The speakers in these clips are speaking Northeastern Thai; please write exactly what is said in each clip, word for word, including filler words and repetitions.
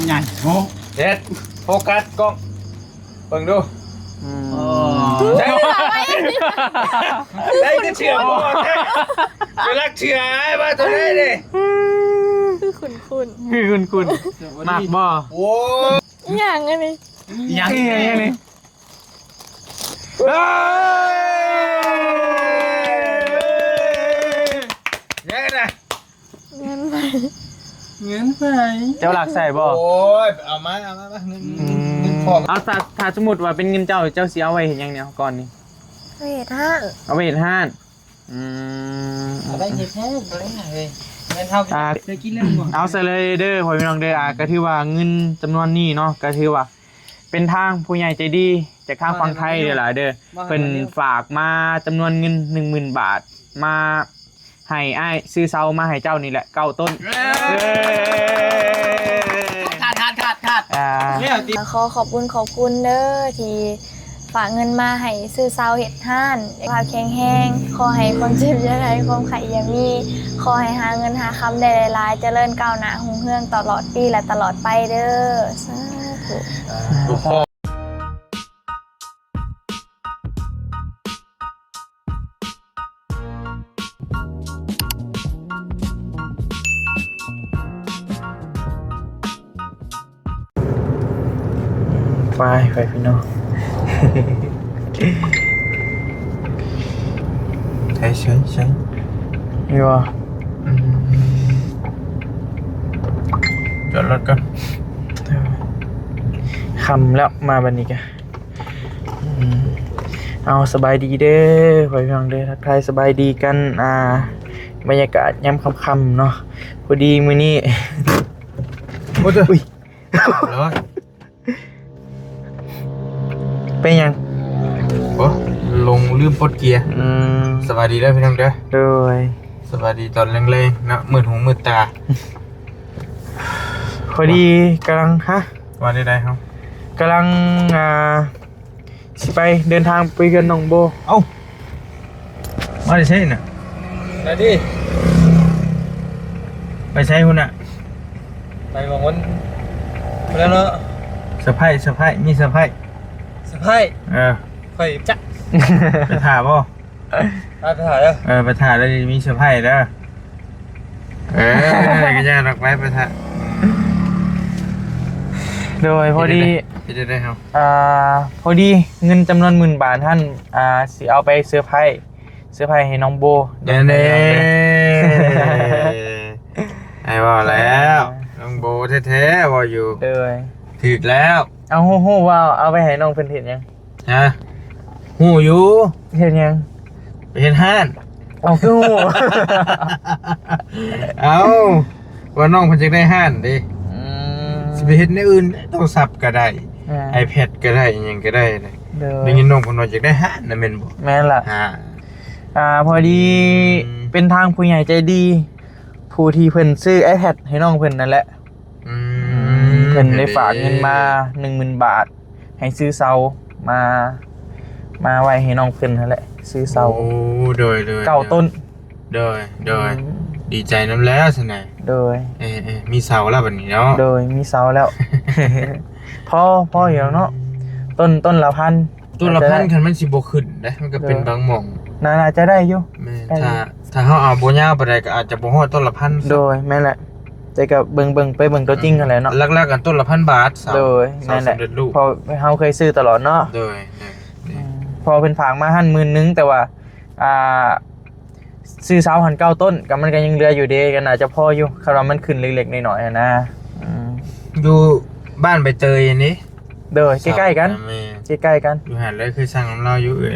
ใหญ่โห เฮ็ด โฟกัสกล้อง เบิ่งดู อืม อ๋อ ใช่ ได้ก็เชื่อบ่ เดี๋ยวรักเชื่อไอ้ว่าตัวนี้ดิ คือคุ้นคุ้น คือคุ้นคุ้น มากบ่ โอ้ อหย่างอันนี้ ยัง อีหยังอันนี้ เอ้ย ยังไงนะ เงินไผ เงินไผ เจ้าหลักใส่บ่ โอ้ย เอามา เอามา เอามา เงิน อืม เงินทอง เอา ถ้า ถ้าสมมุติว่าเป็นเงินเจ้า เจ้าสิเอาไว้เฮ็ดหยังเนี่ยก่อนนี่ ไว้เฮ็ดฮ้าน เอาไว้เฮ็ดฮ้าน อืม เอาไว้เฮ็ดฮ้าน เอาไว้เฮ็ดฮ้าน เงินเฮา อ่า เคยกินแล้วบ่ เอาซะเลยเด้อ พ่อพี่น้องเด้อ อ่า ก็ถือว่าเงินจำนวนนี้เนาะ ก็ถือว่า เป็นทางผู้ใหญ่ใจดีจากทางฝั่งไทยเด้อล่ะเด้อ เพิ่นฝากมาจำนวนเงินหนึ่งหมื่นบาท มาให้อ้ายซื้อเสามาให้เจ้านี่แหละ เก้าต้น เย้ เย้ ขาด ขาด ขาด ขาด อ่า ขอขอบคุณ ขอบคุณเด้อ ที่ฝากเงินมาให้ซื้อเสาเฮ็ดฮ้าน สุขภาพแข็งแรง ขอให้ความเจ็บอย่าได้ ความไข้อย่ามี ขอให้หาเงินหาคำได้หลายๆ เจริญก้าวหน้า รุ่งเรืองตลอดปีและตลอดไปเด้อ สาธุ ไป ไปพี่น้อง ใช่ ใช่ ใช่ นี่วะ อืม จอดรถก่อน ค่ำแล้ว มาบัดนี้กะ อืม เอา สบายดีเด้อ พ่อพี่น้องเด้อ ทักทายสบายดีกัน อ่า บรรยากาศยามค่ำๆเนาะ พอดีมื้อนี้ โอ้ย อุ๊ย ร้อย เป็นหยัง โอ้ ลงลืมปลดเกียร์ อืม สบายดีเด้อพี่น้องเด้อ โดย สบายดีตอนแลงๆเนาะ มืดหูมืดตา พอดีกำลัง ฮะ ว่าได้ไดเฮา กำลัง อ่า สิไปเดินทางไปเฮือนน้องโบ เอ้า มาได้ใช่น่ะ ไปดิ ไปใช้พุ่นน่ะ ไปหม่องคนไปแล้วเนาะ เซอร์ไพรส์ เซอร์ไพรส์ มีเซอร์ไพรส์ เซอร์ไพรส์ เออ ข่อยจัก ไปถ่าบ่ ไป ไปถ่าเด้อ เออ ไปถ่าแล้วมีเซอร์ไพรส์เด้อ เออ ก็จะดอกไม้ไปถ่า โดยพอดี เฮ็ดได้ เฮ็ดได้ครับ อ่า พอดีเงินจำนวนหมื่นบาทหั่น อ่า สิเอาไปเซอร์ไพรส์ เซอร์ไพรส์ให้น้องโบ เด้ๆ ไอ้ว่าแล้ว น้องโบแท้ๆ ว่าอยู่ โดย ถืกแล้ว เอา ฮู้ ฮู้ว่าเอาไปให้น้องเพิ่นเฮ็ดหยัง ฮะ ฮู้อยู่ เฮ็ดหยัง ไปเฮ็ดฮ้าน เอา คือฮู้ เอ้า ว่าน้องเพิ่นอยากได้ฮ้านเด้ อืม สิไปเฮ็ดแนวอื่น โทรศัพท์ก็ได้ อ่า ไอแพดก็ได้ อิหยังก็ได้นะ โดย ได้ยินน้องเพิ่นว่าอยากได้ฮ้านนะแม่นบ่ แม่นล่ะ อ่า อ่า พอดี อืม เป็นทางผู้ใหญ่ใจดี ผู้ที่เพิ่นซื้อ iPad ให้น้องเพิ่นนั่นแหละ อืม เพิ่นได้ฝากเงินมาหนึ่งหมื่นบาท ให้ซื้อเสามา มาไว้ให้น้องเพิ่นนั่นแหละ ซื้อเสา โอ้ โดย โดย เก้าต้น โดย โดย อืม ดีใจนำแล้วซั่นน่ะ โดย เออ เออ มีเสาแล้วบัดนี้เนาะ โดย มีเสาแล้ว พอ พออยู่แล้วเนาะ ต้น ต้นละพัน ต้นละพัน คันมันสิบ่ขึ้นเด้ มันก็เป็น โดย บางหม่อง น่า น่าจะได้อยู่ แม่น ได้อยู่ ถ้า ถ้าเฮาเอาบ่ยาวปานใดก็อาจจะบ่ฮอดต้นละพัน โดย แม่นแหละ แต่ก็เบิ่ง เบิ่ง ไปเบิ่งตัวจริงหั่นแหละเนาะ หลักๆ อันต้นละพันบาท เสา โดย เสา แม่นแหละ สำเร็จรูป เพราะเฮาเคยซื้อตลอดเนาะ โดย โดย อืม พอเพิ่นฝากมาหั่นหมื่นหนึ่ง แต่ว่า อ่า ซื้อเสาหั่นเก้าต้น ก็มันก็ยังเหลืออยู่เด้ ก็น่าจะพออยู่ คันว่ามันขึ้นเล็กๆน้อยๆหั้นนะ อืม อยู่บ้านใบเตยนี่ โดย ใกล้ๆกัน แม่น ใกล้ๆกัน อยู่หั่นเลย เคยสั่งนำลาวอยู่เอื้อย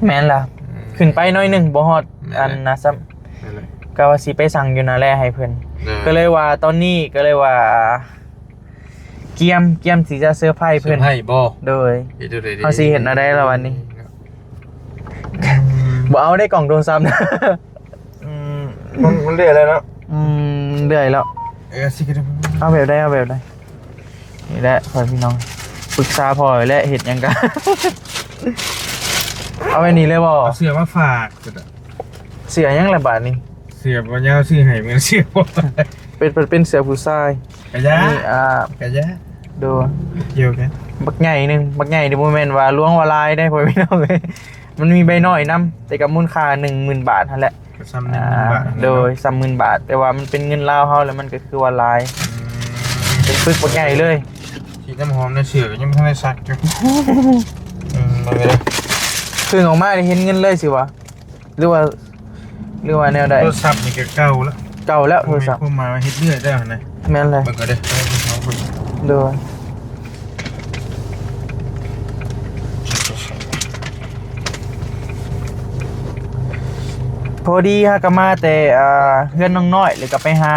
แม่นล่ะ อืม ขึ้นไปหน่อยหนึ่ง บ่ฮอด แม่น อันนะซ้ำ นั่นแหละ ก็ว่าสิไปสั่งอยู่นั่นแหละให้เพิ่น โดย ก็เลยว่าตอนนี้ก็เลยว่า เกียม เกียมสิจะเซอร์ไพรส์เพิ่น เซอร์ไพรส์บ่ โดย เฮ็ดจั่งใด๋ดี เฮาสิเฮ็ดแนวใด๋ล่ะวันนี้ บ่เอาได้กล่องโทรศัพท์นะ อืม มัน มันเลื่อยแล้วเนาะ อืม เลื่อยแล้ว เออ สิกระดม เอาแบบใด๋ เอาแบบใด๋ นี่แหละพ่อพี่น้อง ปรึกษาพ่อแล้วเฮ็ดหยังกะ เอาไว้นี่เลยบ่ เอาเสื้อมาฝาก เสื้อหยังล่ะบาดนี้ เสื้อบ่ยาวซื้อให้เหมือนเสื้อบ่ เป็น เป็น เป็นเสื้อผู้ชาย กะยา อันนี้ อ่า กะยา โดย เกี่ยวกัน บักใหญ่หนึ่ง บักใหญ่นี่บ่แม่นว่าหลวงว่าหลายเด้ พ่อพี่น้องเอ้ย มันมีใบน้อยนำ แต่ก็มูลค่า หนึ่งหมื่น บาทนั่นแหละ ก็ส่ำ หนึ่งหมื่น บาทนั่นแหละ โดย เนาะ ส่ำหมื่นบาท แต่ว่ามันเป็นเงินลาวเฮา แล้วมันก็คือว่าหลาย อืม เป็นปึกบักใหญ่เลย สีน้ำหอมในเสื้อก็ยังบ่ทันได้ซักอยู่ อืม เอาไปเลย เพิ่งออกมาได้เห็นเงินเลยสิวะ หรือว่า หรือว่าแนวใด โทรศัพท์นี่ก็เก่าแล้ว เก่าแล้วโทรศัพท์ ผมมาเฮ็ดเรื่อยได้นะ แม่นเลย เบิ่งก็ได้ โดย พอดีฮะ ก็มาแต่ อ่า เฮือนน้องน้อย แล้วก็ไปหา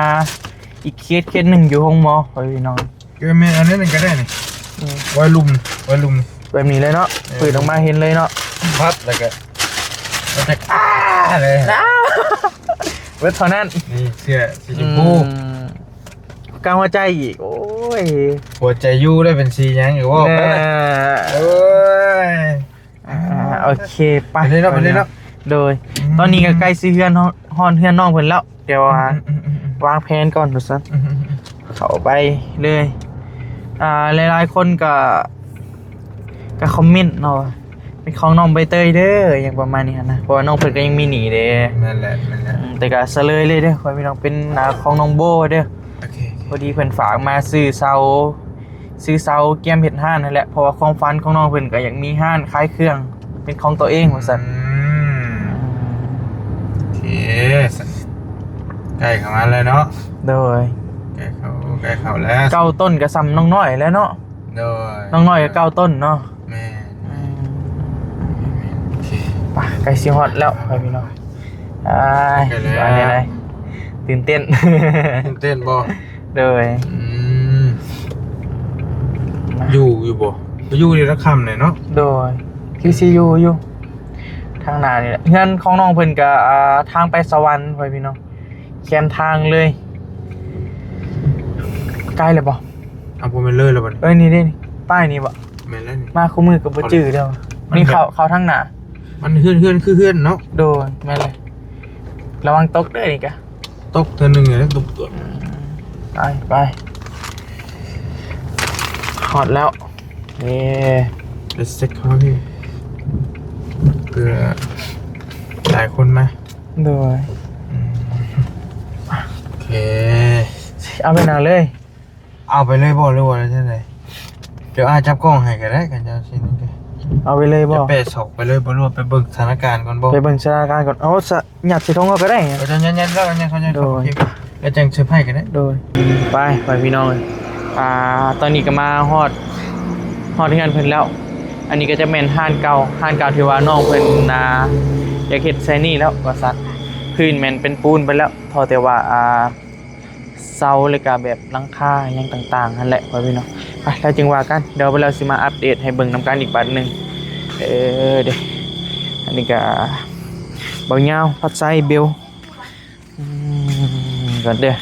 อีกเคส เคสหนึ่งอยู่โรงหมอ พ่อพี่น้อง เออ แม่น อันนั้นก็ได้นี่ อืม ไว้ลุ่ม ไว้ลุ่ม แบบนี้เลยเนาะ เออ เปิดออกมาเห็นเลยเนาะ พับแล้วก็ มันจะอ้าเลย อ้า เบิดเท่านั้น นี่เสื้อสีชมพู อืม กางหัวใจอีก โอ้ย หัวใจอยู่ได้เป็นสีหยังอยู่ว่าไป แน่ โอ้ย อ่า โอเค ไป ไปเลยเนาะ ไปเลยเนาะ โดย อืม ตอนนี้ก็ใกล้สิเฮือนฮอด ฮอดเฮือนน้องเพิ่นแล้ว เดี๋ยวว่า อืม อืม อืม อืม วางแผนก่อนว่าซั่น อืม อืม อืม เข้าไปเลย อ่า หลายๆคนก็ ก็คอมเมนต์เนาะว่า เป็นของน้องใบเตยเด้อ อย่างประมาณนี้หั้นนะ เพราะว่าน้องเพิ่นก็ยังมีหนี้เด้ นั่นแหละ นั่นแหละ อืม แต่ก็เฉลยเลยเด้อ ว่าพี่น้อง เป็นหน้าของน้องโบเด้อ โอเค โอเค พอดีเพิ่นฝากมาซื้อเสา ซื้อเสาเกียมเฮ็ดร้านนั่นแหละ เพราะว่าความฝันของน้องเพิ่นก็อยากมีร้านขายเครื่องเป็นของตัวเองว่าซั่น อืม โอเค ใกล้เข้ามาแล้วเนาะ โดย ใกล้เข้า ใกล้เข้าแล้ว เก้าต้นก็ส่ำน้องน้อยแล้วเนาะ โดย น้องน้อยก็เก้าต้นเนาะ แม่น อืม โอเค ไป ใกล้สิฮอดแล้ว ไปพี่น้อง อ้าย ใกล้แล้ว ว่าแนวใด ตื่นเต้น ตื่นเต้นบ่ โดย อืม อยู่ อยู่บ่ อยู่เดี๋ยวละค่ำเลยเนาะ โดย คือสิอยู่ อยู่ ทางหน้านี่แหละ เฮือนของน้องเพิ่นก็ อ่า ทางไปสวรรค์ พ่อพี่น้อง แคมทางเลย ใกล้แล้วบ่ เอา บ่แม่นเลยแล้วบัดนี้ เอ้ย นี่เด้ นี่ ป้ายนี่บ่ แม่นแล้วนี่ มาคู่มือก็บ่จื้อแล้ว มัน นี่ แบบ เข้า เข้าทางหน้า มันเฮือน เฮือนคือเฮือนเนาะ โดย แม่นเลย ระวังตกเด้อนี่กะ ตกเทื่อหนึ่งเลย ตกตัว อืม ไป ไป ฮอดแล้ว เย้ ไปเช็คเขาพี่ เผื่อหลายคนมา โดย อืม โอเค เอาไปหน้าเลย เอาไปเลยบ่ หรือว่าจังได๋ เดี๋ยวอ้ายจับกล้องให้ก็ได้ กันเจ้าสินี่เด้อ เอาไปเลยบ่ จะแปะศอกไปเลยบ่ หรือว่าไปเบิ่งสถานการณ์ก่อนบ่ ไปเบิ่งสถานการณ์ก่อน เอาสะ หยัดใส่ถุงเอาก็ได้ เออ เดี๋ยวยัดๆ แล้วยัดเขายัดเขา โดย โอเค แล้วจังเซอร์ไพรส์ก็ได้ โดย ไป ไปพี่น้อง อ่า ตอนนี้ก็มาฮอด ฮอดเฮือนเพิ่นแล้ว อันนี้ก็จะแม่นร้านเก่า ร้านเก่าที่ว่าน้องเพิ่น อ่า อยากเฮ็ดใส่นี่แล้วว่าซั่น พื้นแม่นเป็นปูนไปแล้ว เท่าแต่ว่า อ่า เสา แล้วก็แบบหลังคาหยังต่างๆ นั่นแหละ พ่อพี่น้อง ไป แล้วจึงว่ากัน เดี๋ยวเราสิมาอัปเดตให้เบิ่งนำกันอีกบาดหนึ่ง เออ เด้ อันนี้ก็บ่าวยาว พัดไซเบล อืม ก่อนเด้อ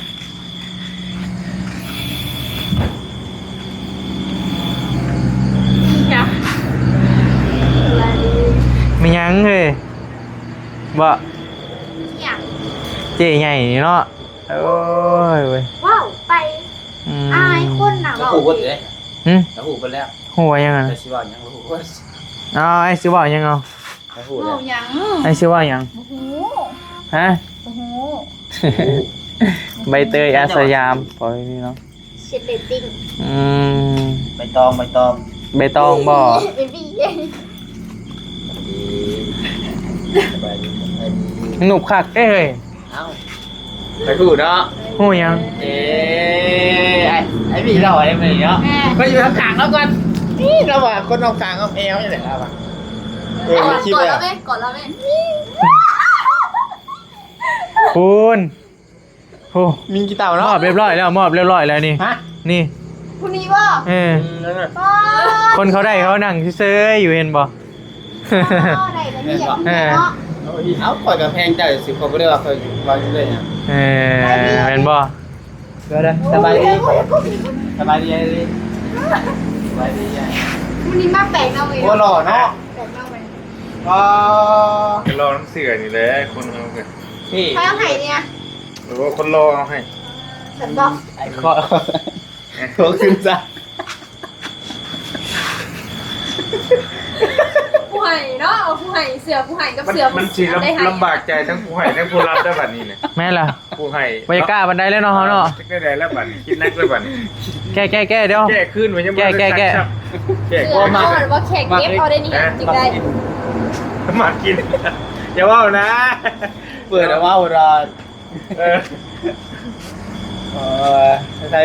ไม่ยังเฮ้ย บ่ หยัง เจ๊ใหญ่นี่เนาะ โอ้ยเว้ย ว้าว ไป อืม อายคนน่ะ แล้วฮู้เบิดเด้ หึ แล้วฮู้เบิดแล้ว ฮู้ว่าหยังอะ แต่สิว่าหยังรู้ อ้าว ไอ้สิว่าหยังเอา แล้วฮู้แล้ว เว้าหยัง ไอ้สิว่าหยัง บ่ฮู้ ฮะ บ่ฮู้ ใบเตยอาสยาม ปล่อยนี่เนาะ เช็ดเรตติ้ง อืม ใบตอง ใบตอง ใบตองบ่ เอวี สบายดี สบายดี หนุกคักเด้เฮ้ย เอ้า ไปฮู้เนาะ ฮู้หยัง เอ้ย ไอ้ ไอ้พี่เราไอ้พี่เนาะ แม่ ไปอยู่ข้างๆ เราก่อน นี่เราว่าคนเอากลางเอาแอวนี่แหละเราอะ เออ มีคลิป กอด เลย เราไหม กอดเราไหม คุณ โอ้ มีกี่เต่าเนาะ มอบเรียบร้อยแล้ว มอบเรียบร้อยแล้วนี่ ฮะ นี่ ผู้นี้บ่ เออ อืม นั่นน่ะ ป้า คนเขาได้เขานั่งเฉยๆอยู่ เห็นบ่ อ๋อ ได้แล้วเนี่ย เออ เนาะ เอา เอาข่อยกับแพงใจสิ ข่อยบ่ได้ว่าข่อยว่าอยู่ได้หยัง เออ แม่นบ่ เดี๋ยวๆ สบายดี สบายดี สบายดี สบายดี ผู้นี้มาแปลกเนาะเว้ย โอ้ หล่อเนาะ แปลกเนาะเว้ย อ๋อ ก็รอน้ำเสือนี่แหละ คนเอากัน นี่ ใครเอาให้เนี่ย หรือว่าคนรอเอาให้ ฉันบอก ไอ้ข้อ โทรขึ้นซะ ผู้ให้เนาะ เอาผู้ให้เสื้อ ผู้ให้กับ มัน เสื้อ มันสิลำ ได้ให้ ลำบากใจทั้งผู้ให้ทั้งผู้รับได้บัดนี้เนี่ย แม่นล่ะ ผู้ให้ บ่อยากกล้าปานใดแล้วเนาะ เฮาเนาะ จักได้แล้วบัดนี้ คิดหนักแล้วบัดนี้ แก้ แก้ แก้ เดี๋ยว แก้คืนไว้ยังบ่ แก้ ได้ แก้ ซัก แก้ ซัก แก้ เสื้อ ก่อนมา เอาว่าแขกเก็บเอาได้นี่ ฮะ จักได้ มากิน อย่าเว้านะ เปิดออกมาหัวเราะ เออ เออ ใช่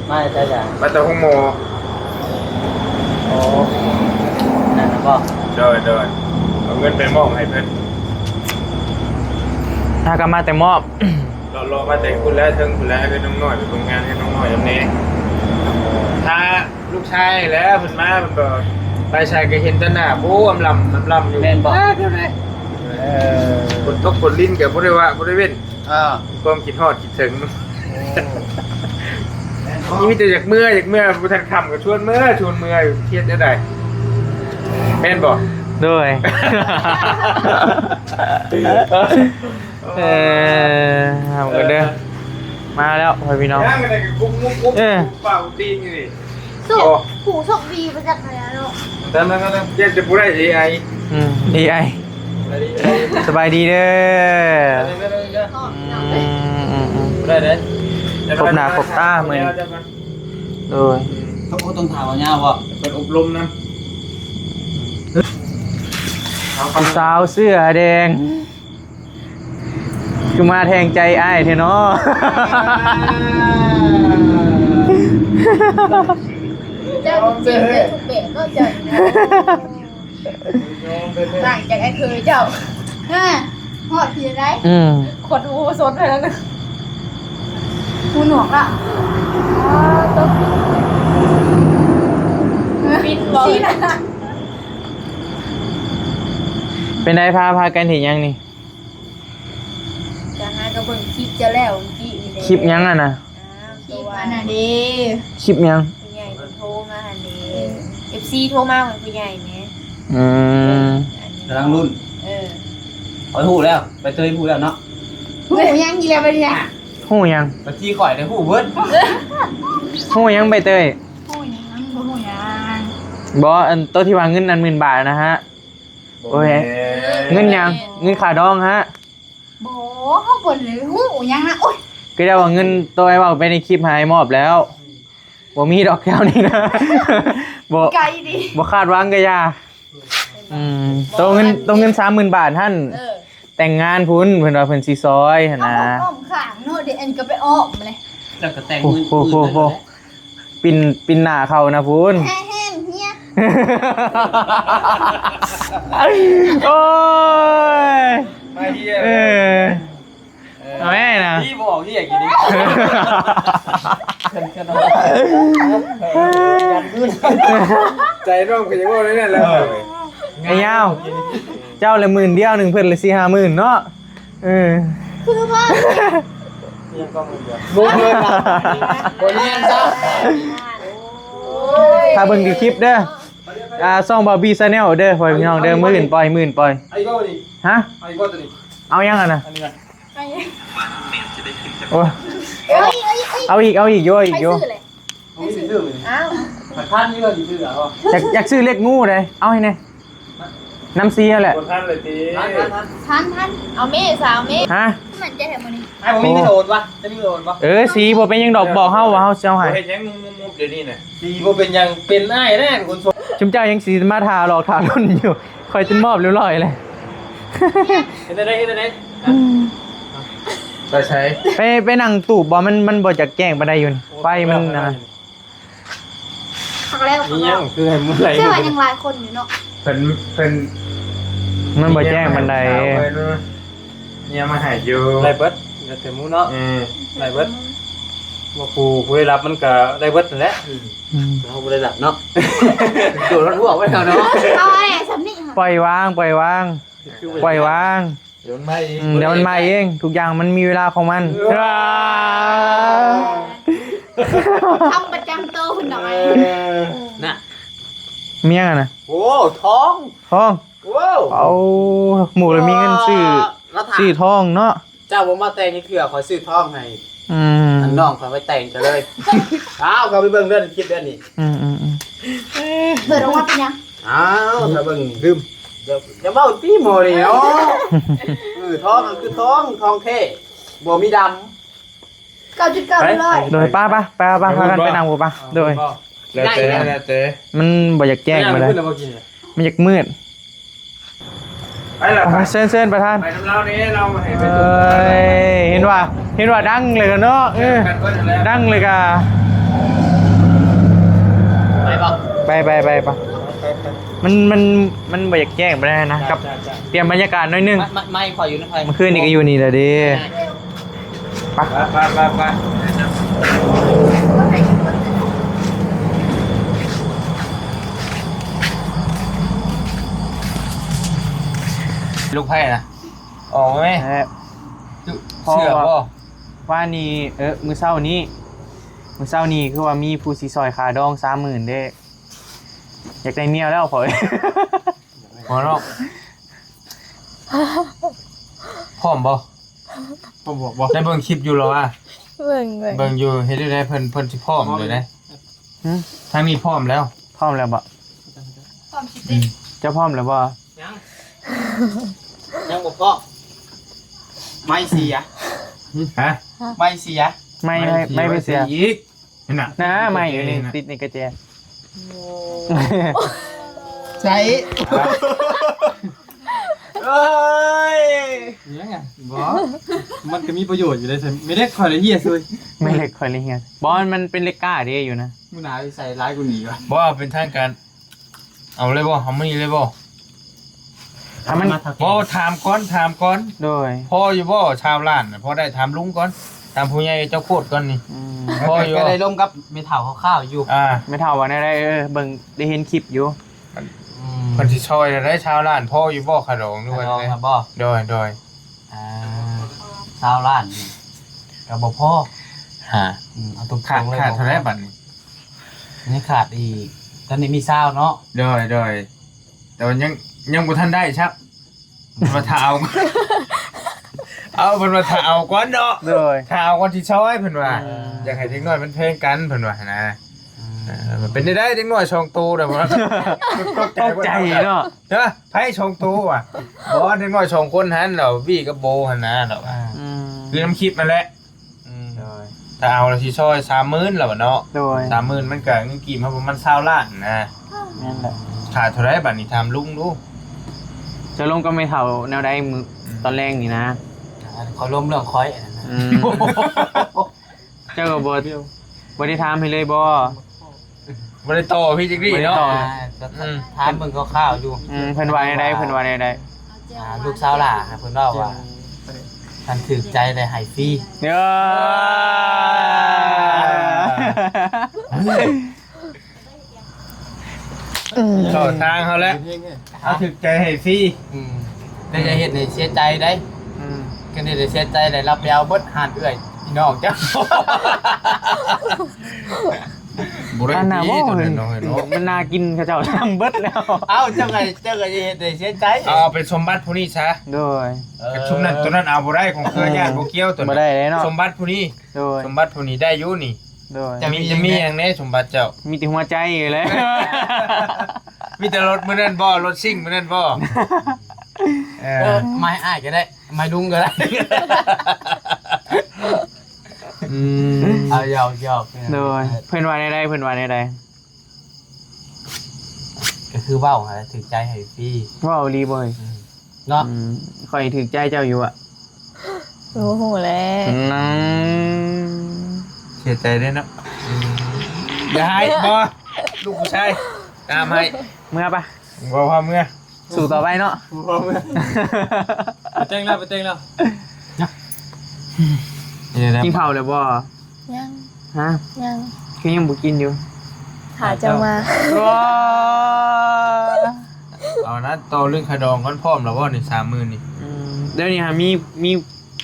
มาใช่จ้ะ มาแต่ห้องหมอ โอ้ นั่นน่ะบ่ โดย โดย เอาเงินไปมอบให้เพิ่น ถ้าก็มาแต่มอบ เลาะๆ มาแต่พุ้นแหละ เทิงพุ้นแหละ ให้น้องน้อยไปเบิ่งงานให้น้องน้อยนำแหน่ ถ้าลูกชายแหละเพิ่นมา เพิ่นก็ไปไสก็เห็นแต่หน้า โอ้ อำลำ อำลำอยู่ แม่นบ่ เออ เท่าใด เออ ฝนตกฝนลิ้นก็บ่ได้ว่า บ่ได้เว้น อ่า ความคิดฮอดคิดถึง นี่มีแต่อยากเมือ อยากเมือ บ่ทันค่ำก็ชวนเมือ ชวนเมืออยู่ เฮ็ดแนวใด แม่นบ่ โดย เออ เอากันเด้อ มาแล้วพ่อพี่น้อง ย่างกันได้กับกุ๊บกุ๊บกุ๊บ เออ เป่าตีนอยู่นี่ สุก โอ้ ผู้โชคดีมาจากไหนอะเนาะ เติมแล้วก็เติม เปลี่ยนจะผู้ได้ เอไอ อืม เอไอ สบายดีเด้อ เติมแล้วก็เติม อ๋อ อืม อืม อืม ได้เลย ครบหน้าครบตามื้อนี้ โดย เขาก็ต้องถามว่ายาวบ่ เปิดอบรมนะ ผู้สาวเสื้อแดง คือมาแทงใจอ้ายแท้เนาะ เจ้าจริงๆเลยทุกแบบเนาะเจ้า ต่างจากไอ้เคยเจ้า ฮะ ฮอดเพียงใด อืม ขดหูสดไปแล้วนะ หูหนวกละ อ๋อ ต้อง ปิ้นบ่ เป็นได พา พากันเฮ็ดหยังนี่ จะหากะเบิ่งคลิปเจ้าแล้วเมื่อกี้นี่แหละ คลิปหยังอะนะ อ้าว คลิปอันน่ะเด้ คลิปหยัง ผู้ใหญ่เพิ่นโทรมาหั่นเด้ เอฟซีโทรมาเหมือนผู้ใหญ่แหม อืม อันนี้ กำลังรุ่น เออ ข้อยฮู้แล้ว ใบเตยฮู้แล้วเนาะ ฮู้หยังอีกแล้วบัดนี้นะ ฮู้หยัง บัญชีข่อยได้ฮู้เบิด ฮู้หยังใบเตย ฮู้หยัง บ่ฮู้หยัง บ่ อันโตที่ว่าเงินอันหมื่นบาทนะฮะ บ่ โอ้ย แม่น เงินหยัง เงินค่าดองฮะ บ่ เฮาบ่ได้ฮู้หยังนะ โอ๊ย ก็ได้ว่าเงินโตไอ้เว้าไปในคลิปหายมอบแล้ว บ่มีดอกแถวนี้นะ บ่ ไกลดิ บ่คาดหวังก็อย่า อืม โตเงิน โตเงินสามหมื่นบาทหั่น เออ แต่งงานพุ้น เพิ่นว่าเพิ่นสิซอยหั่นนะ เอาของอ้อมข้างเนาะ เดี๋ยวอันนี้ก็ไปอ้อมมาเลย แล้วก็แต่ง โอ้ เงิน โห โห โห อื่น ปิ่น ปิ่นหน้าเขานะพุ้น แห้งๆ เฮีย โอ้ย มาเฮีย เออ เอาแม่นะ พี่บอกเฮียกินดิ ใจน้องก็ยังว่าได้นั่นแหละ ไอ้ยาว เจ้าละหมื่นเดียวหนึ่ง เพิ่นละสี่ห้าหมื่นเนาะ เออ คือว่า ยังก็หมื่นเดียว บ่เพิ่นละ บ่เนียนซะ ถ้าเบิ่งที่คลิปเด้อ อ่า ช่อง Barbie Channel เด้อ พ่อพี่น้องเด้อ มื้ออื่นปล่อย มื้ออื่นปล่อย ไอ้ก็นี่ ฮะ ไอ้ก็ตัวนี้ เอายังอะนะ อันนี้นะ โอ้ย เอ้ยเอ้ยเอ้ย เอาอีก เอาอีก โยอีก โย ไปซื้อเลย เอาอีกซื้อเลย อ้าว แต่ท่านนี่ก็สิซื้อเอา อยาก อยากซื้อเลขงูเลย เอาให้แน่ น้ำซีนั่นแหละ บ่ทันเลยติ ทัน ทัน ทัน ทัน ทัน เอาเมย์สาวเมย์ ฮะ มันจะแถมมื้อนี้ ไอ้ผมมีเงินโอนปะ จะมีเงินโอนปะ เออ สีบ่เป็นหยังดอก บอกเฮาว่าเฮาสิเอาให้ บ่เฮ็ดหยังงุบๆ เดี๋ยวนี้น่ะ สีบ่เป็นหยัง เป็นอ้ายแน่เป็นคนส่ง ชุมเจ้ายังสิมาถ่าหลอกถ่าล่นอยู่ ข่อยจนมอบเรียบร้อยเลย เฮ็ดได้ เฮ็ดได้ ไปใช้ ไป ไปนั่งตูบบ่ มัน มันบ่จักแจ้งปานใดอยู่นี่ ไฟมันนะ คักแล้ว คักแล้ว นี่ยังคือให้มันไหล เชื่อว่ายังหลายคนอยู่เนาะ เพิ่น เพิ่น มันบ่แจ้งปานใด เนี่ยมาให้อยู่ ได้เบิด แล้วแต่หมู่เนาะ เออ ได้เบิด ว่าผู้ ผู้ได้รับมันก็ได้เบิดนั่นแหละ อืม อืม เฮาบ่ได้รับเนาะ โดนรถหัวไว้แล้วเนาะ เอาอะไรสำนีค่ะ ปล่อยวาง ปล่อยวาง ปล่อยวาง เดี๋ยวมันมาเอง อืม เดี๋ยวมันมาเอง ทุกอย่างมันมีเวลาของมัน เออ ว้า คำประจำตัวคุณหน่อย เออ น่ะ เมียงอะนะ โอ้ ทอง ทอง โอ้ เอา หมู่เลยมีเงินซื้อ เออ แล้วถาม ซื้อทองเนาะ เจ้าบ่มาแต่งจักเทื่อ ขอยซื้อทองให้ อืม น้องเขาไปแต่งกันเลย อ้าวเขาไปเบิ่งเรื่องคลิปเรื่องนี้ อืมอืมอืม เปิดออกมาเป็นหยัง อ้าวถ้าเบิ่งนี่ลืม เดี๋ยวจะเว้าตี้หมอนี่เนาะ เออทองก็คือทองทองแท้บ่มีดำ เก้าจุดเก้า ร้อย โดยป้าป้าป้าป้าพากันไปนั่งบ่ป้า โดย แล้วแต่แล้วแต่ มันบ่อยากแจ้งมาเลย มันอยากมืด ไปแล้ว ไปเชิญเชิญประธาน ไปนำเรานี่เราให้ไป เอ้ยเห็นว่า เห็นว่าดังเลยกันเนาะ เออ ดังเลยกะ ไปบ่ ไปไปไปไป มันมันมันบ่อยากแจ้งไปได้นะ กับ เปลี่ยนบรรยากาศหน่อยหนึ่ง ไม่ไม่ไม่ขออยู่นคร เมื่อคืนนี้ก็อยู่นี่แหละเด้ ไปไปไปไป ลูกไผ่นะ ออกไหม เออ เชื่อบ่ ว่านี่ เออ มื้อเช้านี้ มื้อเช้านี้คือว่ามีผู้สิซอยค่าดองสามหมื่นเด้ อยากได้เมียแล้วพอ พอเนาะ พร้อมบ่ ผมบอกบ่ ได้เบิ่งคลิปอยู่หรอวะ เบิ่งเบิ่ง เบิ่งอยู่ เฮ็ดได้เพิ่น เพิ่นสิพร้อมเลยนะ หึ ทางนี้พร้อมแล้ว พร้อมแล้วบ่ พร้อมสิติ เจ้าพร้อมแล้วบ่ ยัง ยังบ่พร้อม ไม่เสีย ฮะ ไม่เสีย ไม่ ไม่ ไม่ไปเสีย อีก นั่นน่ะ นะ ไม่อยู่นี่ ติดในกระแจ ใช่ เอ้ย เนี่ยไง บ่ มันก็มีประโยชน์อยู่เลย ไม่ได้คอยละเอียดเลย ไม่เล็กคอยละเอียด บอลมันเป็นเล็กก้าเด้อยู่นะ มื้อหน้าสิใส่ร้ายกว่านี้วะ บ่เป็นทางการ เอาเลยบ่ เอามื้อนี้เลยบ่ ถ้ามัน บ่ ถามก่อน ถามก่อน โดย พออยู่บ่ ชาวล้านน่ะ พอได้ ถามลุงก่อน ถามผู้ใหญ่เจ้าโคตรก่อนนี่ อืม พออยู่ ก็ได้ลมกับแม่เฒ่าคร่าวๆอยู่ อ่า แม่เฒ่าว่าแนวใด เออ เบิ่ง ได้เห็นคลิปอยู่ อืม เพิ่นสิซอยได้ชาวล้าน พออยู่บ่ ค่าดองหรือว่า ค่าดอง จั่งใด ครับบ่ โดย โดย อ่า ชาวล้านนี่ก็บ่พอ ฮะ อืม เอาตรงๆ ขาด เลย ขาด บ่พอ เท่าใดบัดนี้ นี่ขาดอีก ตอนนี้มีซาวเนาะ โดย โดย แต่ว่ายัง ยังบ่ทันได้ครับ เพิ่นว่าถ้าเอา เอา เพิ่นว่าถ้าเอาก่อนเนาะ โดย ถ้าเอาก่อนสิซอยเพิ่นว่า อืม อยากให้เด็กน้อยมันแพงกันเพิ่นว่านะ อืม เออ มันเป็นได้เด็กน้อยสองโตเด้อ ตกใจเนาะ เด้อ ไผสองโตว่ะ บ่ เด็กน้อยสองคนหั้น เราบี้กับโบหั้นนะ เรา อ่า อืม คือน้ำคลิปนั่นแหละ อืม โดย ถ้าเอาละสิซอยสามหมื่นแล้วเนาะ โดย สามหมื่นมันก็เงินกีบเฮาประมาณซาวล้านนะ นั่นแหละ ขาดเท่าใดบัดนี้ ถามลุงดู จะลงกับแม่เฒ่าแนวใดมื้อ อืม ตอนแลงนี่นะ อ่า ขอลมเรื่องคอยอันนั้นนะ อืม เจ้าก็บ่ บ่ได้ถามให้เลยบ่ บ่ได้ต่อพี่จักรีเนาะ บ่ได้ต่อ อ่า ก็ อืม ถามเบิ่งคร่าวๆอยู่ อืม เพิ่นว่าแนวใด เพิ่นว่าแนวใด อ่า ลูกสาวหล่าเพิ่นเว้าว่า คันถืกใจได้ให้ฟรี เด้อ เข้าทางเขาแล้ว เอาถืกใจให้ฟรี อืม แต่อย่าเฮ็ดให้เสียใจได้ อืม คันเฮ็ดให้เสียใจได้ รับไปเอาเบิดหานเอื้อยพี่น้องเจ้า บ่ได้ อันน่ะ ติ บ่ ตอนนั้นเนาะ เนาะ มันน่ากินเขาเจ้าทำเบิดแล้ว เอ้า เจ้าก็ เจ้าก็อย่าเฮ็ดให้เสียใจ เอาเป็นสมบัติผู้นี้ซะ โดย เออ เป็นชุมนั้นตัวนั้นเอาบ่ได้ ของเครือญาติบ่เกี่ยวตัวนั้น บ่ได้เลยเนาะ สมบัติผู้นี้ โดย สมบัติผู้นี้ได้อยู่นี่ โดย จะมี จะมีหยังแน่สมบัติเจ้า มีแต่หัวใจอยู่เลย มีแต่รถมื้อนั้นบ่ รถซิ่งมื้อนั้นบ่ เออ เออ ไม้อ้ายก็ได้ ไม้ลุงก็ได้ อืม เอาหยอกหยอก โดย เพิ่นว่าแนวใด เพิ่นว่าแนวใด ก็คือเว้าหั่นแหละ ถืกใจให้ฟรี เว้าอีหลีบ่เฮ้ย อืม เนาะ อืม ข้อยถืกใจเจ้าอยู่อะ โอ้โหแหละ อืม เสียใจเด้เนาะ อืม อย่าให้บ่ ลูกผู้ชาย ตามให้ เมือปะ บ่พาเมือ สู้ต่อไปเนาะ บ่พาเมือ ไปแต่งแล้ว ไปแต่งแล้ว นี่นะ กินข้าวแล้วบ่ ยัง ฮะ ยัง คือยังบ่กินอยู่ ถ้าเจ้ามา ว้า เอานะ ต่อเรื่องค่าดองก่อน พร้อมแล้วบ่นี่ สามหมื่นนี่ อืม เดี๋ยวนี้ฮะ มี มี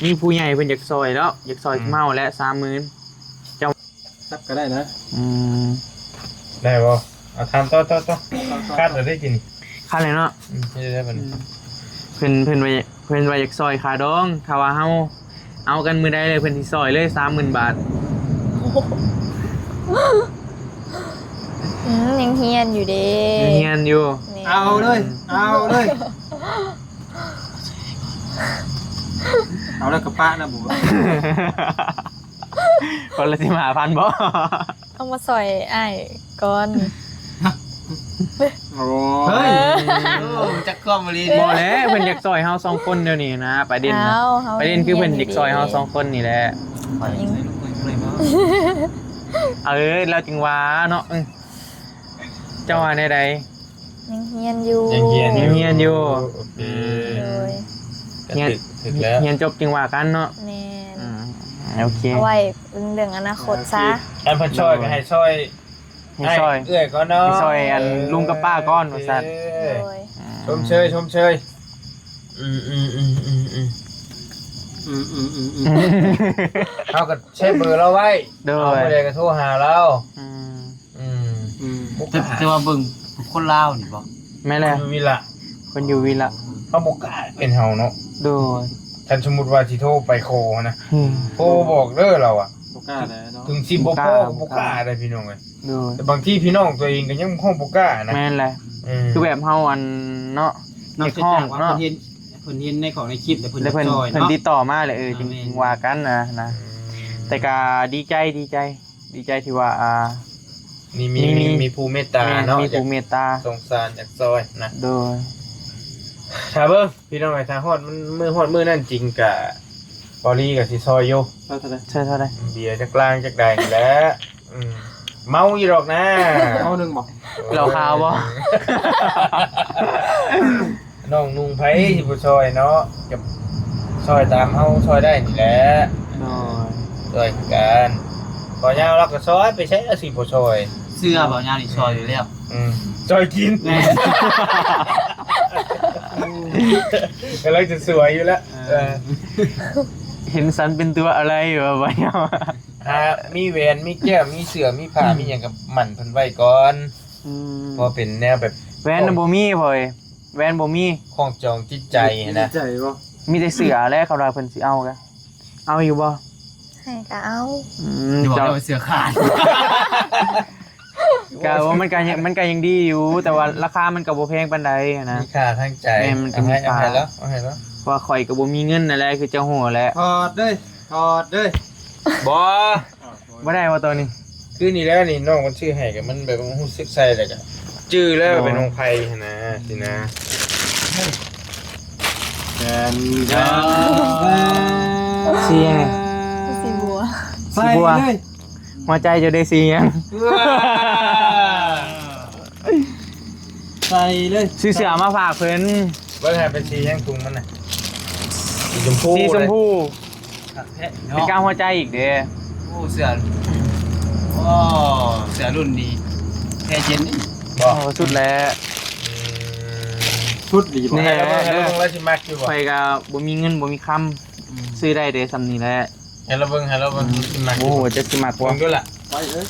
มีผู้ใหญ่เพิ่นอยากซอยแล้ว อยากซอย อืม เฮาแล้ว สามหมื่น เจ้า ครับก็ได้นะ อืม ได้บ่ เอา ถามต่อ ต่อ ต่อ คัดแล้วได้กิน คัดแล้วเนาะ อืม เฮ็ดได้บัดนี้ อืม เพิ่น เพิ่นว่า เพิ่นว่าอยากซอยค่าดอง ถ้าว่าเฮาเอากันมื้อใดเลย เพิ่นสิซอยเลย สามหมื่นบาท อืม ยังเฮียนอยู่เด้ ยังเฮียนอยู่ แม่น เอาเลย เอาเลย เอาแล้วกะปะนะบัว คนละสิบห้าพันบ่ เอามาซอยอ้ายก่อน โอ้ เฮ้ย โอ้ จักความอีหลี บ่แหละ เพิ่นอยากซอยเฮาสองคนเดี๋ยวนี้นะ ประเด็นนะ เอ้า เฮา ประเด็นคือเพิ่นอยากซอยเฮาสองคนนี่แหละ ข่อยใส่ลูกปืนเลยเนาะ เออ แล้วจึงว่าเนาะ เออ เจ้าว่าแนวใด ยังเฮียนอยู่ ยังเฮียนอยู่ ยังเฮียนอยู่ โอเค โดย ก็ เฮียน ถือ ถือแล้ว เฮียนจบจึงว่ากันเนาะ แม่น อืม โอเค เอาไว้เรื่องอนาคตซะ โอเค อันเพิ่นซอยก็ให้ซอย ให้ซอย ให้เอื้อยก่อนเนาะ ให้ซอยอัน เออ ลุงกับป้าก่อน โอเค ว่าซั่น โดย อืม ชมเชย ชมเชย อืม อืม อืม อืม อืม อืม อืม อืม อืม เฮาก็เซฟเบอร์เราไว้ โดย เฮาบ่ได้ก็โทรหาเรา อืม อืม อืม บ่กล้า แต่ แต่ว่าเบิ่งคนลาวนี่บ่ แม่นแหละ อยู่วิละ เพิ่นอยู่วิละ เฮาบ่กล้าเป็นเฮาเนาะ โดย คันสมมุติว่าสิโทรไปขอนะ อืม โทรบอกเด้อเราอะ บ่กล้าแล้วเนาะ ถึงสิบ่พอ บ่กล้า ก็บ่กล้า บ่กล้า ได้พี่น้องเอ้ย โดย แต่บางทีพี่น้องตัวเองก็ยังคงบ่กล้านะ แม่นแหละ เออ คือแบบเฮาอันเนาะ นอกจาก เรียกร้อง ว่า เนาะ เพิ่นเห็น เพิ่นเห็นในของในคลิปแล้วเพิ่น แล้วเพิ่น อยากซอย เพิ่น เนาะ ติดต่อมาแหละ เออ อ่า จึง แม่น ว่ากันนะ นะ อืม แต่ก็ดีใจ ดีใจ ดีใจที่ว่า อ่า นี่มี มี มี มีผู้เมตตา แม่น เนาะ มีผู้เมตตา อยากสงสารอยากซอยนะ โดย ถ้าเบิ่งพี่น้องเอ้ย ถ้าฮอดมัน มื้อฮอดมื้อนั้นจริงกะ เบาหลีก็สิซอยอยู่ ซอยเท่าใด ซอยเท่าใด เบียร์จักลังจักใดนี่แหละ อืม เมาอยู่ดอกนะ เมาหนึ่งบ่ เหล้าขาวบ่ น้องนุ่งไผสิบ่ซอยเนาะ ก็ซอยตามเฮาซอยได้นี่แหละ โดย ซอยคือกัน บ่ยาวเราก็ซอยไปใช้แล้วสิบ่ซอย เสื้อบ่ยาวนี่ซอยอยู่แล้ว อืม ซอยกิน แม่น กำลังจะสวยอยู่แล้ว เออ เออ เห็นสันเป็นตัวอะไรวะ บ่ยาว หามีแหวน มีแก้ว มีเสื้อ มีผ้า อืม มีหยังก็หมั่นเพิ่นไว้ก่อน อืม เพราะเป็นแนวแบบ แหวนน่ะบ่มีพ่อย แหวนบ่มี ของจองจิตใจนะ จิตใจบ่ มีแต่เสื้อแหละ เขาว่าเพิ่นสิเอากะ เอาอยู่บ่ ให้ก็เอา อืม อย่าบอก เจ้า ว่าเสื้อขาด กะว่ามันก็ยัง มันก็ยังดีอยู่ แต่ว่าราคามันก็บ่แพงปานใดหั้นนะ มีค่าทางใจ แม่น มันก็มีค่า เอาให้ เอาให้แล้ว เอาให้แล้ว เพราะว่าข้อยก็บ่มีเงินนั่นแหละ คือเจ้าฮู้แหละ ถอดเด้อ ถอดเด้อ บ่ บ่ได้ว่าตัวนี้ คือนี่แล้วนี่น้องมันซื้อให้ก็มันแบบมันรู้สึกใส่แล้วก็จื่อแล้ว อ๋อ เป็นของไผหั้นนะ สินะ แดน สีหยัง สีบัว สีบัว ใส่เลย หัวใจเจ้าได้สีหยัง ใส่เลย ซื้อเสื้อมาฝากเพิ่น เบิ่งให้เป็นสีหยังถุงมันน่ะ สีชมพู สีชมพู เลย คักแท้ เป็น เนาะ กาวหัวใจอีกเด้ โอ้ เสื้อ โอ้ เสื้อรุ่นนี้ แท้เย็นนี่ บ่ โอ้ สุดแล้ว อืม สุดดีบ่ นี่แหละ ให้เราเบิ่ง ให้เราเบิ่ง แล้วสิมักอยู่บ่ ข้อยก็บ่มีเงินบ่มีคำ อืม ซื้อได้เด้ส่ำนี้แหละ ให้เราเบิ่ง ให้เราเบิ่ง สิมักอยู่ โอ้ จะสิมักบ่ เบิ่งดูล่ะ ไปเอ้ย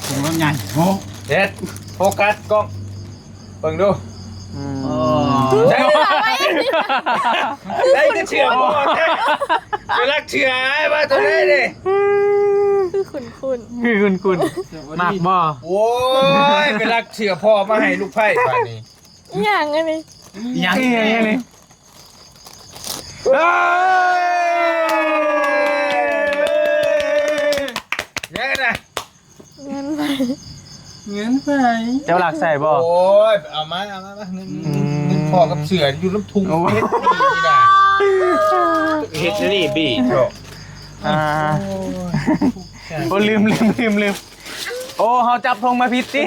ผมว่าใหญ่ โอ้ เด็ด โฟกัสกล้อง เบิ่งดู อืม อ๋อ ได้ ได้แต่เชื่อพ่อแท้ ไปรักเชื่อไอ้บ้าตัวได้ดิ คือคุ้นๆ คือคุ้นๆ มักบ่ โอ้ย ไปรักเชื่อพ่อมาให้ลูกไผ่บ้านนี้ อีหยังอันนี้ ยัง เอ้ย อันนี้ เฮ้ย ยังไงนะ เงินไผ เงินไผ เจ้าหลักใส่บ่ โอ้ย เอามา เอามา มา เงิน อืม เงินพ่อกับเสื้ออยู่ลำทุง โอ้ย เพชรนี่นะ เฮ็ดนี่บีเถาะ อ่า โอ้ย โอ้ ลืม ลืม ลืม ลืม โอ้ เฮาจับธงมาผิดติ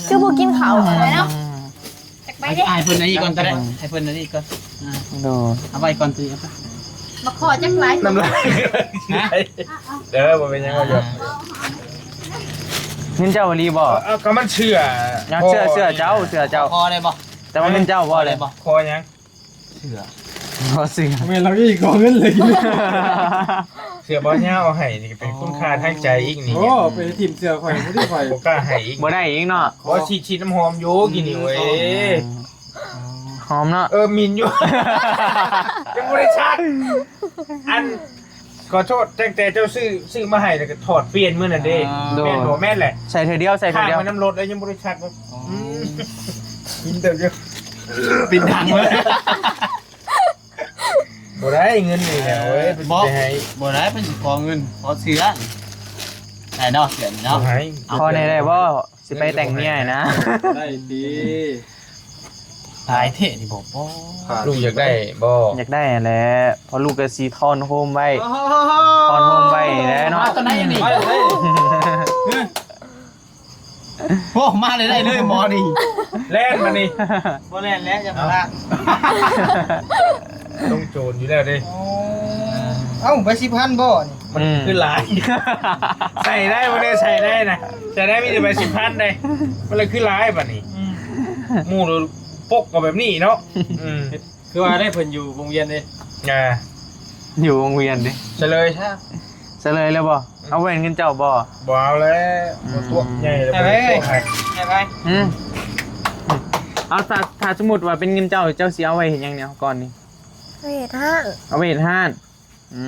คือบ่กินข้าวเลยเนาะ ไปเด้ ให้เพิ่นอันนี้ก่อนก็ได้ ให้เพิ่นอันนี้ก่อน อ่า โดย เอาไว้ก่อนสิ เอาไป มาขอจักหลาย น้ำลาย ฮะ เด้อ บ่เป็นหยัง บ่หยัง เงินเจ้าอีหลีบ่ เอา ก็มันเชื่อ ยังเชื่อ เชื่อเจ้า เชื่อเจ้า ขอได้บ่ แต่ว่าเงินเจ้าบ่เลย ขอหยัง เชื่อ บ่เชื่อ แม่นเราอีกขอเงินเลย เสื้อบ่ยาวเอาให้นี่ก็เป็นคุณค่าทางใจอีกนี่ โอ้ ไปถิ่มเสื้อข่อยผู้ที่ข่อย บ่กล้าให้อีก บ่ได้อีกเนาะ บ่ฉีด ฉีดน้ำหอมอยู่กินนี่เว้ย อืม หอมเนาะ เออ หมิ่นอยู่ ยังบ่ได้ซัก อัน ขอโทษ ตั้งแต่เจ้าซื้อ ซื้อมาให้แล้วก็ถอดเปลี่ยนมื้อนั้นเด้ อ่า แม่นบ่ แม่นแหละ ใส่เทื่อเดียว ใส่เทื่อเดียว ค้างไว้นำรถแล้วยังบ่ได้ซักบ่ อ๋อ อืม กินเติมเดียว เป็นดังเลย บ่ได้เงินนี่นะเว้ย บ่ ไปให้ บ่ได้ เป็นสิขอเงิน ขอเสื้อ ได้เนาะ เสื้อนี่เนาะ บ่ให้ ขอแหน่ได้บ่ สิไปแต่งเมียนะ ได้ดี หลายเท่นี่บ่ บ่ ลูกอยากได้บ่ อยากได้แหละ เพราะลูกก็สิทอนโฮมไว้ ทอนโฮมไว้แล้วเนาะ มาตอนไหนนี่ มาเลย โอ้ มาเลยได้เลยหมอนี่ แล่นมานี่ บ่แล่นแล้ว อย่ามาละ ต้องโจรอยู่แล้วเด้ โอ้ เอ้า ใบสิบพันบ่นี่ มัน อืม คือหลาย ใส่ได้บ่ได้ ใส่ได้นะ ใส่ได้มีแต่ใบสิบพันเด้ มันเลยคือหลายบัดนี้ อืม หมู่ปกก็แบบนี้เนาะ อืม คือว่าได้เพิ่นอยู่วงเวียนเด้ อ่า อยู่วงเวียนเด้ เฉลยซะ เฉลยแล้วบ่ เอาแหวนเงินเจ้าบ่ บ่เอาแล้ว อืม บ่ตัวใหญ่แล้ว เอาไว้ บ่ตัวใหญ่ เอาไว้ อืม เอา ถ้า ถ้าสมมุติว่าเป็นเงินเจ้า เจ้าสิเอาไว้เฮ็ดหยังเนี่ย ก่อนนี่ เอาไว้เฮ็ดฮ้าน เอาไว้เฮ็ดฮ้าน อื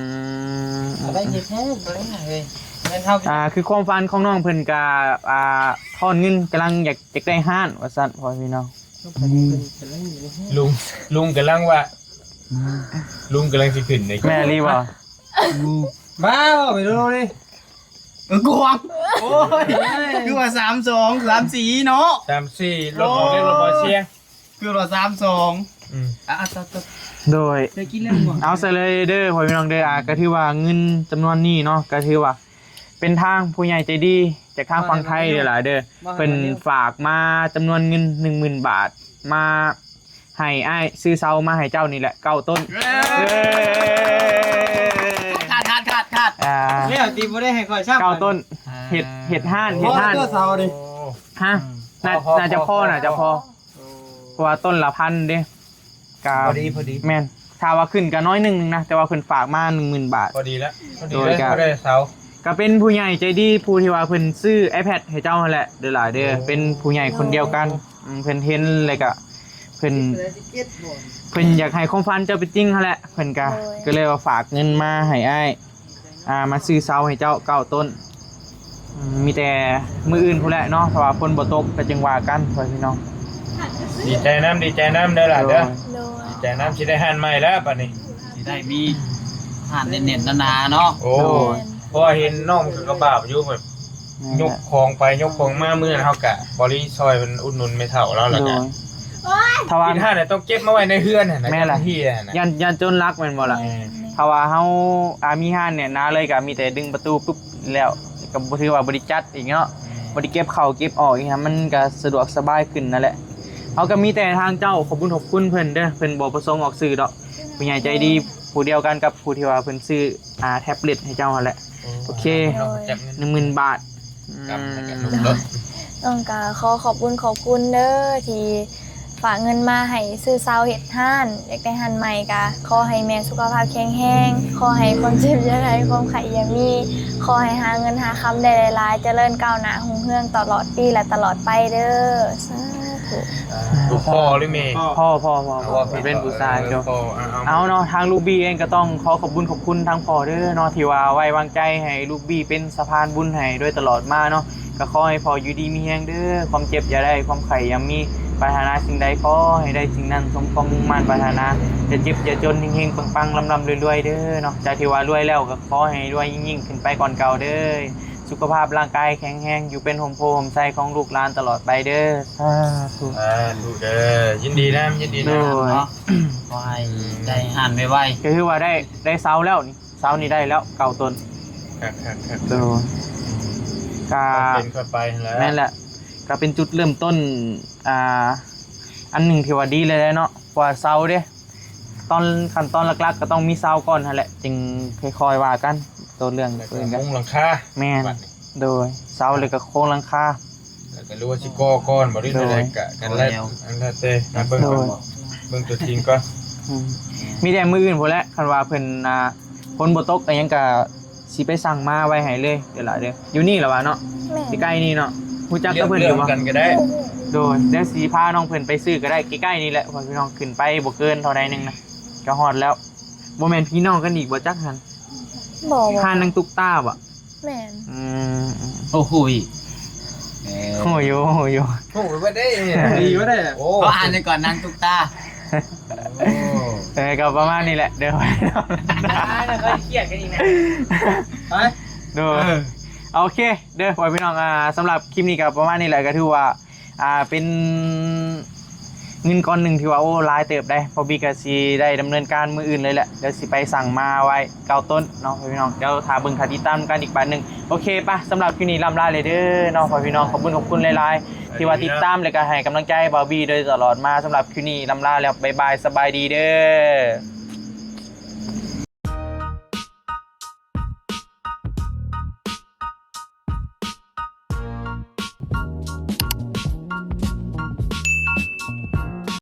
ม เอาไว้เฮ็ดฮ้าน บ่ได้หยังเลย เงินเฮา อ่า คือความฝันของน้องเพิ่นก็ อ่า ทอนเงินกำลังอยาก อยากได้ฮ้านว่าซั่น พ่อพี่น้อง ลุง ลุงกำลังว่า ลุงกำลังสิขึ้นใน แม่นอีหลีบ่ บ้า ไปดูดิ เออ กวาง โอ้ย คือว่าสามสอง สามสี่เนาะ สามสี่ รถออกเลขรถบ่เสีย คือว่าสามสอง อืม อ่ะ อ่ะ ต่อ ต่อ โดย เคยกินแล้วบ่ เอาซะเลยเด้อ พ่อพี่น้องเด้อ อ่ะ ก็ถือว่าเงินจำนวนนี้เนาะ ก็ถือว่าเป็นทางผู้ใหญ่ใจดีจากทางฝั่งไทยเด้อหลายเด้อ มาให้ เพิ่นฝากมาจำนวนเงินหนึ่งหมื่นบาท มาให้อ้ายซื้อเสามาให้เจ้านี่แหละ เก้าต้น เย้ เย้ ขาด ขาด ขาด ขาด อ่า แล้วตีบ่ได้ให้ข่อยซ้ำ เก้าต้น อ่า เฮ็ด เฮ็ดฮ้าน เฮ็ดฮ้าน เจ้าเสาดิ ฮะ น่า พอ พอ น่าจะพอ พอ น่าจะพอ โอ้ เพราะว่าต้นละพันเด้ ก็ พอดี พอดี แม่น ถ้าว่าขึ้นก็น้อยหนึ่งนะ แต่ว่าเพิ่นฝากมาหนึ่งหมื่นบาท พอดีแล้ว พอดี โดย แล้ว ก็ พอได้เสา ก็เป็นผู้ใหญ่ใจดี ผู้ที่ว่าเพิ่นซื้อ iPad ให้เจ้าหั่นแหละ เด้อหลายเด้อ โอ้ เป็นผู้ใหญ่คนเดียวกัน อืม เพิ่นเห็นแล้วก็ เพิ่น เพิ่นอยากให้ความฝันเจ้าเป็นจริงหั่นแหละ เพิ่นก็ โดย ก็เลยว่าฝากเงินมาให้อ้าย อ่า มาซื้อเสาให้เจ้าเก้าต้น อืม มีแต่มื้ออื่นพู้นแหละเนาะ เพราะว่าฝนบ่ตกก็จึงว่ากัน พ่อพี่น้อง ดีใจนำ ดีใจนำเด้อล่ะเด้อ โดย โดย ดีใจนำ สิได้ฮ้านใหม่แล้วบัดนี้ สิได้มีฮ้านแน่นๆหนาๆเนาะ โอ้ โดย เพราะว่าเห็นน้องก็กระบาบอยู่แบบ นั่นแหละ ยกของไปยกของมา มื้อนั้นเฮากะบ่ได้ซอยเพิ่นอุดหนุนแม่เฒ่าลาวแล้วกะ โดย ถ้าว่า กินฮ้านน่ะต้องเก็บมาไว้ในเฮือนหั่นนะ แม่นล่ะ เฮียหั่นนะ ย่าน ย่านโจรลักแม่นบ่ล่ะ แม่น ถ้าว่าเฮา อ่า มีฮ้านเนี่ยนะเลยก็มีแต่ดึงประตูปุ๊บแล้ว ก็บ่ถือว่าบ่ได้จัดอีกเนาะ อืม บ่ได้เก็บเข้าเก็บออกอีกนะ มันก็สะดวกสบายขึ้นนั่นแหละ เฮาก็มีแต่ทางเจ้าขอบบุญขอบคุณเพิ่นเด้อ เพิ่นบ่ประสงค์ออกชื่อดอก ผู้ใหญ่ใจดีผู้เดียวกันกับผู้ที่ว่าเพิ่นซื้อ อ่า แท็บเล็ตให้เจ้าหั่นแหละ โอ้ โอเค น้องจับเงิน หนึ่งหมื่นบาท อืม ครับ แล้วก็ลงรถ น้องก็ขอขอบบุญขอบคุณเด้อ ที่ฝากเงินมาให้ซื้อเสาเฮ็ดฮ้าน อยากได้ฮ้านใหม่ก็ขอให้แม่สุขภาพแข็งแรง ขอให้ความเจ็บอย่าได้ ความไข้อย่ามี ขอให้หาเงินหาคำได้หลายๆ เจริญก้าวหน้ารุ่งเรืองตลอดปีและตลอดไปเด้อ สาธุ ลูกพ่อหรือแม่ พ่อ พ่อ พ่อ พ่อ พ่อ เป็นผู้ชาย เออ เจ้า พ่อ เอา เอา เอาเนาะ ทางลูกบี้เองก็ต้องขอขอบบุญขอบคุณทางพ่อเด้อเนาะ ที่ว่าไว้วางใจให้ลูกบี้เป็นสะพานบุญให้โดยตลอดมาเนาะ ก็ขอให้พ่ออยู่ดีมีแฮงเด้อ ความเจ็บอย่าได้ ความไข้อย่ามี ปรารถนาสิ่งใดขอให้ได้สิ่งนั้น สมความมุ่งมั่นปรารถนา อย่าเจ็บอย่าจน เฮงๆ ปังๆ ร่ำๆ รวยๆ เด้อเนาะ จากที่ว่ารวยแล้วก็ขอให้รวยยิ่งๆ ขึ้นไปก่อนเก่าเด้อ สุขภาพร่างกายแข็งแรง อยู่เป็นฮ่มโพธิ์ฮ่มไทรของลูกหลานตลอดไปเด้อ สาธุ สาธุเด้อ ยินดีนำ ยินดีนำ โดย เนาะ ขอให้ได้ฮ้านไวๆ ก็คือว่าได้ ได้เสาแล้วนี่ เสานี่ได้แล้วเก้าต้น ครับ ครับ ครับ โดย ก็ เป็นค่อยไปแล้ว แม่นแหละ ก็เป็นจุดเริ่มต้น อ่า อันหนึ่งที่ว่าดีเลยแหละเนาะ เพราะว่าเสาเด้ ตอน ขั้นตอนหลักๆ ก็ต้องมีเสาก่อนหั่นแหละ จึงค่อยๆ ว่ากัน ตัวเรื่อง แล้วก็ ตัวอื่นกัน มุงหลังคา แม่น บัดนี้ โดย เสาเลยก็โครงหลังคา แล้วก็หรือว่าสิก่อก่อนบ่ หรือ โดย ใดๆ ก็ กันแล้ว แล้ว อันแล้วแต่ มาเบิ่ง โดย กันบ่ เบิ่งตัวจริงก่อน อืม มีแต่มื้ออื่นพู้นแหละ คันว่าเพิ่น อ่า ฝนบ่ตกอิหยังก็สิไปสั่งมาไว้ให้เลย เด้อล่ะเด้อ อยู่นี่ล่ะวะเนาะ แม่น ใกล้ๆ นี่เนาะ ฮู้จักกับเพิ่นอยู่บ่ เลือกกันก็ได้ โดย เดี๋ยวสิพาน้องเพิ่นไปซื้อก็ได้ ใกล้ๆ นี่แหละ พ่อพี่น้อง ขึ้นไปบ่เกินเท่าใดหนึ่งนะ ก็ฮอดแล้ว บ่แม่นพี่น้องกันอีกบ่จักหั่น บอกว่า ห้านนางตุ๊กตาบ่ แม่น อืม โอ้โหย โหอยู่โหอยู่ โอ้โหไม่ได้เนี่ย ดีวะเนี่ย โอ้ เขาอ่านในก่อนนางตุ๊กตา โอ้ เออก็ประมาณนี้แหละเด้อ ได้แล้วก็เครียดกันอีกนะ โดยโอเคเด้อพ่อพี่น้องอ่าสำหรับคลิปนี้ก็ประมาณนี้แหละก็ถือว่าอ่าเป็นเงินก้อนหนึ่งที่ว่าโอ้หลายเติบได้พอบีก็สิได้ดำเนินการมื้ออื่นเลยแหละเดี๋ยวสิไปสั่งมาไว้เก้าต้นเนาะพ่อพี่น้องเดี๋ยวถ้าเบิ่งถ้าติดตามกันอีกบาทหนึ่งโอเคปะสำหรับคลิปนี้ล่ำลาเลยเด้อเนาะพ่อพี่น้องขอบคุณขอบคุณหลายๆที่ว่าติดตามแล้วก็ให้กำลังใจบ่าวบีโดยตลอดมาสำหรับคลิปนี้ล่ำลาแล้วบ๊ายบายสบายดีเด้อ